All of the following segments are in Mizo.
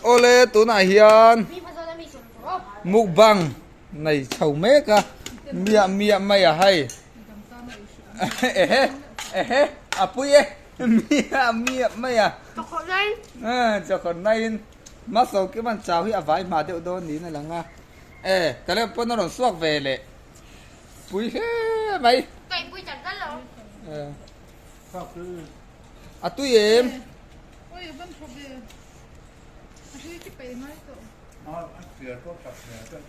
Awle tunah hian mukbang nei chho mek a miah miah mai a hei ehe ehe a pui e miah miah mai a chawkhawn naiin hmasawm kiman chau hi a vai hma deuh dawn niin a lang a e ka leh pawn a rawn suak ve leh pui hle mai a tui em.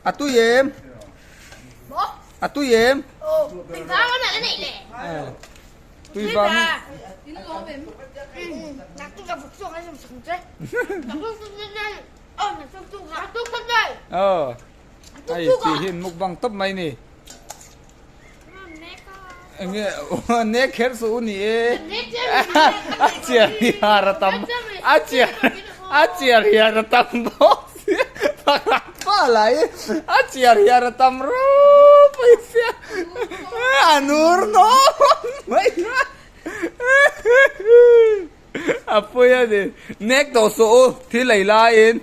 A tui em? A tui em? Tui vang. Ờ. Ai chi hin mukbang top mai ni. Enge ne kher su ni e. A chiar hiar a tam. A chiar a chiar hiar a tam bawk sia. Pakhat pa lai a chiar hiar a tam ropui sia. A nur nawm mai a. A pui a ni. Nek tawh suh u thil ei laiin.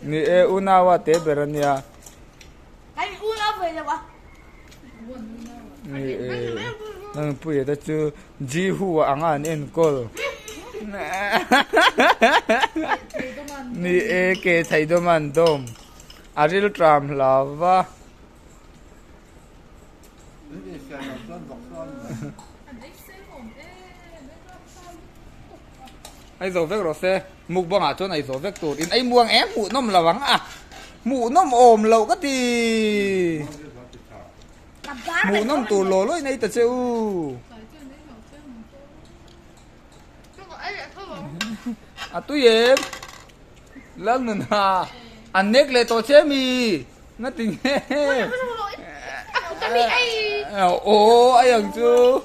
Ni e unaua te ber a nia. Ni e Nangpuia te chu Jihu a anga an enkawl. Ni e ke thei dawm an dawm. A ril tram hlau va. Ei zo vek rawh se, mukbang ah chuan ei zo vek tur in ei muang em hmuh nawm lo ang a, hmuh nawm awm loh ka ti, hmuh nawm tur law law in ei ta che u. A tui em, Lalnunha an nek leh tawh che mi. Nga ti nge? Aw ai ang chu.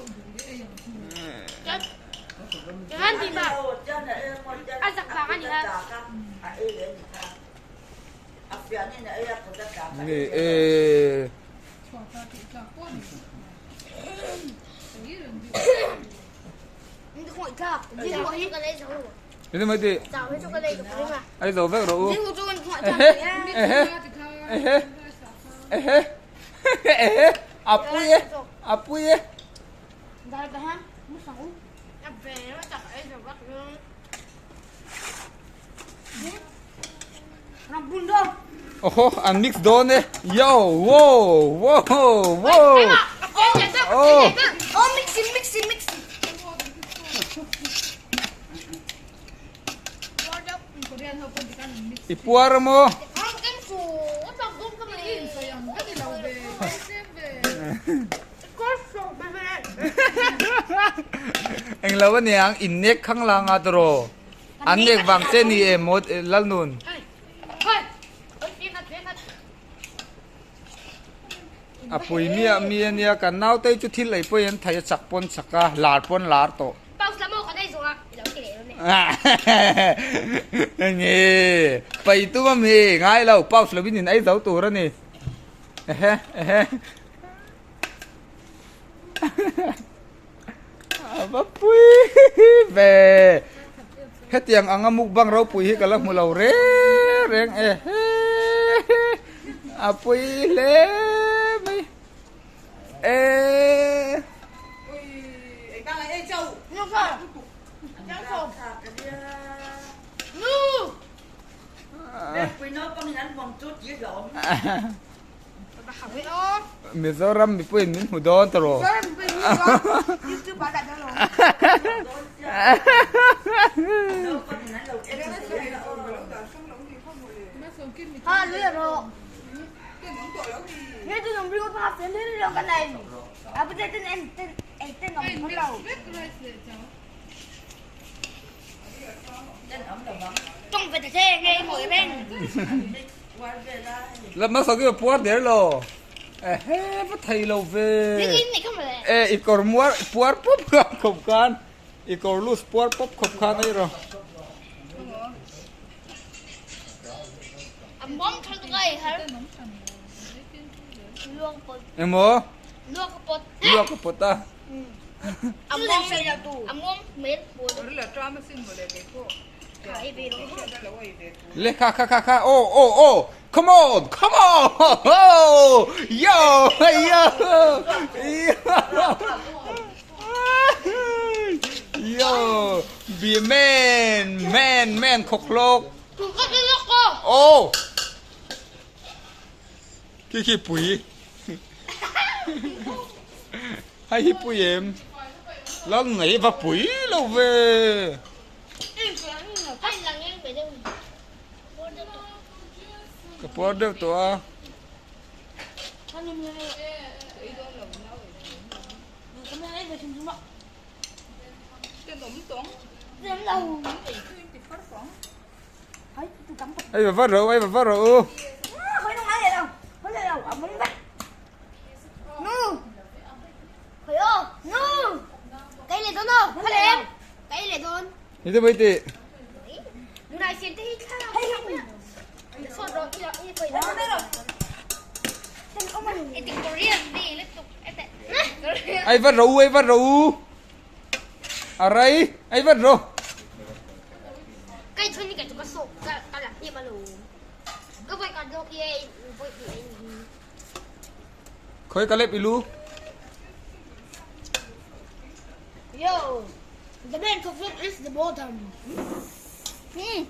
Ni e. Ini mai ti. Ai zo vek rawh u. Ehe ehe ehe ehe ehe a pui e a pui e. Oho an mix dawn e. Yo wo wo wo. Oh. Oh mixing mixing mixing. I puar a maw? Englo a niang in nek khang la nga tawh an nek vang che ni em maw Lalnun? A pui miah mi a nia kan naute hi chu thil ei pawhin an thei a chak pawn chak a lar pawn lar tawh. Nge pai tum a mi ngai lo pause lovin in ei zo tur a ni ehe ehe a va pui ve hetiang anga mukbang ropui hi ka la hmu lo reng reng ehe a pui hle mai. Ê. Mizoram mipuiin min hmu dawn ta rawh. Lam hmasa khi puar der lo. Ehe va thei lo ve. E i kawr muar puar pawp khawp khan i kawr loose puar pawp khawp khan a i rawh. Emaw? Luak a pawt a. Le kha kha kha kha oh oh oh come on come on oh yo yo yo be a man man man khawk hlawk oh khi khi pui hay hi pui em lal nei va pui lo ve. Ka puar deuh tawh a. Ei va vat rawh u, ei va vat rawh u. Ni te mai teh. Ei vat rawh u, ei vat rawh u. A rei, ei vat rawh. Khawi ka lep i lu. Yo, the main conflict is the bottom. Hmm.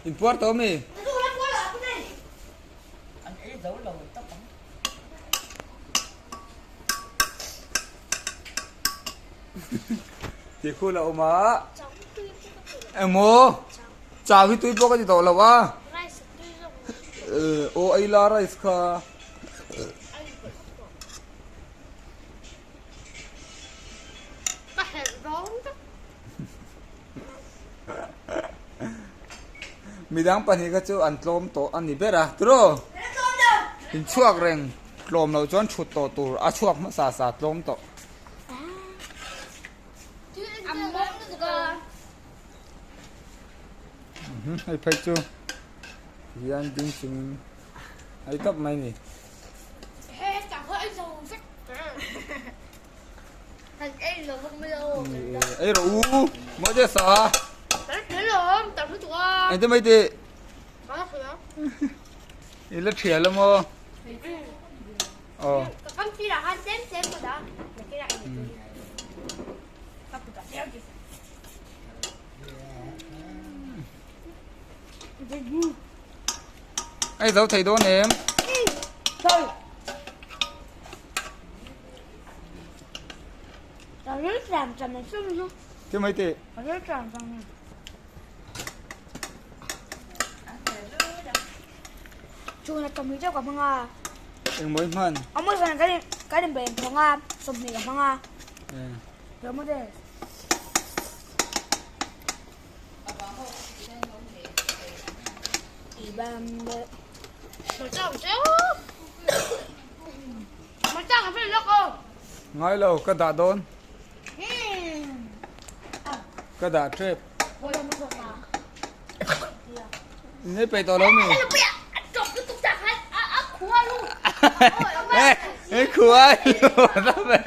In puar tawh ami? Ti khul a awm a. Emaw chau hi tui pawh ka ti tawh lo a. Aw ei la rice kha. Midang pahnih kha chu an tlawm tawh a ni ber a tiraw? In chhuak reng tlawm loh chuan thut tawh tur a chhuak hmasa sa tlawm tawh. Hei phei chu hian ding chungin a ei tawp mai a ni. Ei rawh u mawi deuh sa. Engtin mai tih? I la thial a maw? Aw. Ei zo thei dawn em? Ti mai teh. Eng mawi hman? Ngai lo ka dah dawn. Ka dah tep. Nei peih tawh lo mi. Ei khua lu.